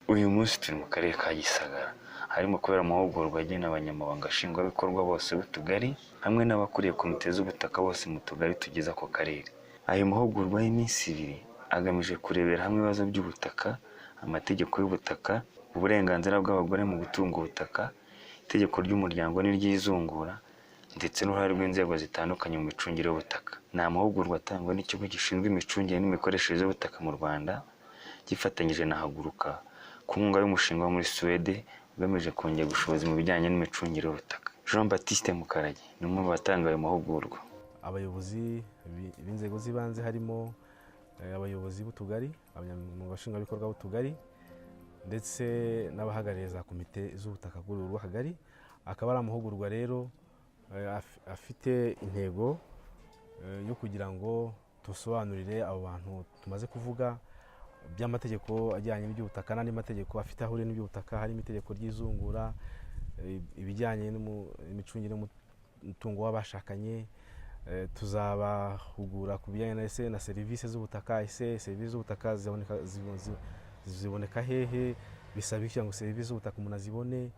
Uyu munsi turi mu karere ka Gisagara harimo kubera amahugurwa agenewe abanyamabanga nshingwabikorwa bose b'utugari hamwe n'abakuriye komite z'ubutaka bose mu tugari tugize ako karere. Ayo mahugurwa y'iminsi 2 agamije kurebera hamwe ibibazo by'ubutaka, amategeko y'ubutaka, uburenganzira bw'abagore mu gutunga ubutaka, itegeko ry'umuryango n'iry'izungura ndetse n'uruhare rw'inzego zitandukanye mu micungire y'ubutaka. Ni amahugurwa atangwa n'ikigo gishinzwe imicungire n'imikoreshereze y'ubutaka mu Rwanda gifatanyije na Haguruka ku nkunga y'umushinga wo muri Suwede ugamije kongera ubushobozi mu bijyanye n'imicungire y'ubutaka. Jean Baptiste Mukarage ni umwe mu batanga ayo mahugurwa. Abayobozi b'inzego z'ibanze harimo abayobozi b'utugari, abanyamabanga b'utugari ndetse n'abahagarariye za komite z'ubutaka bw'akagari. Akaba ari amahugurwa rero afite intego yo kugira ngo dusobanurire abo bantu tumaze kuvuga by'amategeko ajyanye n'iby'ubutaka n'andi mategeko afite aho ahuriye n'iby'ubutaka, harimo itegeko ry'izungura, ibijyanye n'imicungire y'umutungo w'abashakanye. Tuzabahugura ku bijyanye na serivisi z'ubutaka. Ese serivisi z'ubutaka ziboneka hehe? Bisaba iki ngo serivisi z'ubutaka umuntu azibone?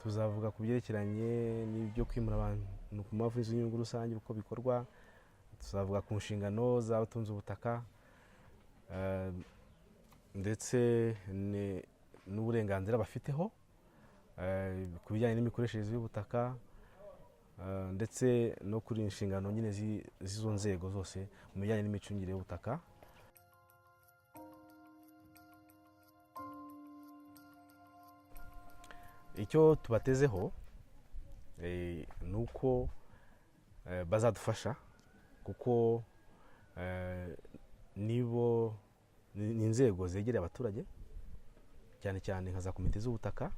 Tuzavuga ku byerekeranye n'ibyo kwimura abantu ku mpamvu z'inyungu rusange uko bikorwa. Tuzavuga ku nshingano z'abatunze ubutaka ndetse n'uburenganzira bafiteho ku bijyanye n'imikoreshereze y'ubutaka ndetse no kuri inshingano nyine z'izo nzego zose mu bijyanye n'imicungire y'ubutaka. Icyo tubatezeho ni uko bazadufasha kuko nibo ni inzego zegereye abaturage, cyane cyane nka za komite z'ubutaka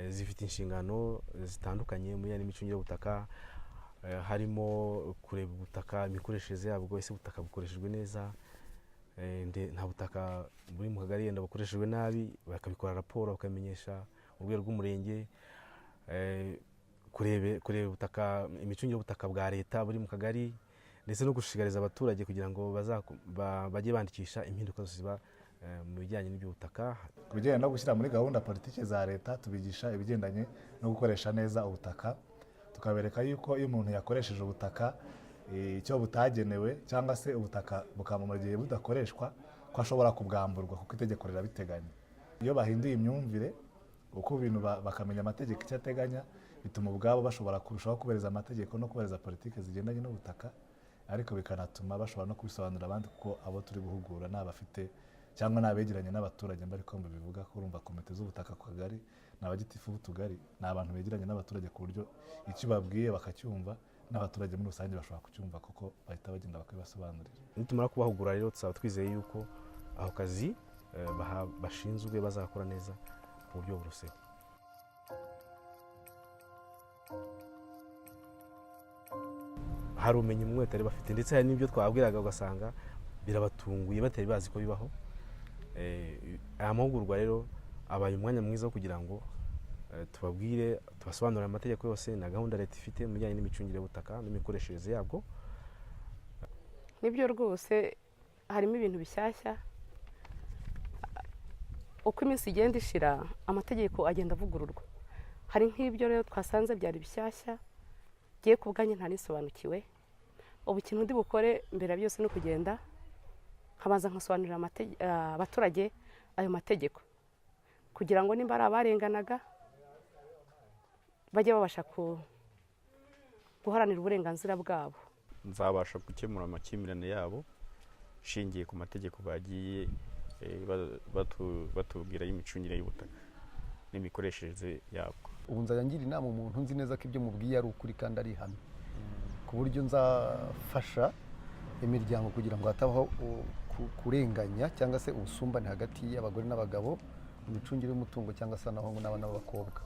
zifite inshingano zitandukanye mu bijyanye n'imicungire y'ubutaka, harimo kureba ubutaka, imikoreshereze yabwo, ese ubutaka bukoreshejwe neza, nta butaka buri mu kagari yenda bukoreshejwe nabi, bakabikora raporo bakamenyesha urwego rw'umurenge, kureba ubutaka, imicungire y'ubutaka bwa leta buri mu kagari, ndetse no gushishikariza abaturage kugira ngo bajye bandikisha impinduka zose ziba mu bijyanye n'iby'ubutaka. Ku bijyanye no gushyira muri gahunda politiki za leta, tubigisha ibigendanye no gukoresha neza ubutaka, tukabereka yuko iyo umuntu yakoresheje ubutaka icyo butagenewe cyangwa se ubutaka bukamumara igihe budakoreshwa, ko ashobora kubwamburwa kuko itegeko rirabiteganya. Iyo bahinduye imyumvire uko ibintu bakamenya amategeko icyo ateganya, bituma ubwabo bashobora kurushaho kubahiriza amategeko no kubahiriza politiki zigendanye n'ubutaka, ariko bikanatuma bashobora no kubisobanurira abandi, kuko abo turi guhugura ni abafite cyangwa ni abegeranye n'abaturage. Mba ariko mbivuga ko urumva komite z'ubutaka ku kagari ni abagitifu b'utugari, ni abantu begeranye n'abaturage ku buryo icyo babwiye bakacyumva, n'abaturage muri rusange bashobora kucyumva kuko bahita bagenda bakabibasobanurira. Nitumara kubahugura rero tuzaba twizeye yuko ako kazi bashinzwe bazakora neza mu buryo buruseho. Hari ubumenyi bumwe batari bafite, ndetse hari n'ibyo twabwiraga ugasanga birabatunguye batari bazi ko bibaho. Aya mahugurwa rero abaye umwanya mwiza wo kugira ngo tubabwire, tubasobanurire amategeko yose na gahunda leta ifite mu bijyanye n'imicungire y'ubutaka n'imikoreshereze yabwo. Nibyo rwose harimo ibintu bishyashya. Uko iminsi igenda ishira amategeko agenda avugururwa. Hari nk'ibyo rero twasanze byari bishyashya, ngiye ku bwanjye ntanisobanukiwe. Ubu ikintu ndi bukore mbere ya byose ni ukugenda nkabanza nkasobanurira abaturage ayo mategeko, kugira ngo nimba ari abarenganaga bajye babasha guharanira uburenganzira bwabo. Nzabasha gukemura amakimbirane yabo nshingiye ku mategeko bagiye batubwira y'imicungire y'ubutaka n'imikoreshereze yabwo. Ubu nzajya ngira inama umuntu nzi neza ko ibyo mubwiye ari ukuri kandi ari ihame, ku buryo nzafasha imiryango kugira ngo hatabaho kurenganya cyangwa se ubusumbane hagati y'abagore n'abagabo mu micungire y'umutungo cyangwa se n'abahungu n'abana b'abakobwa.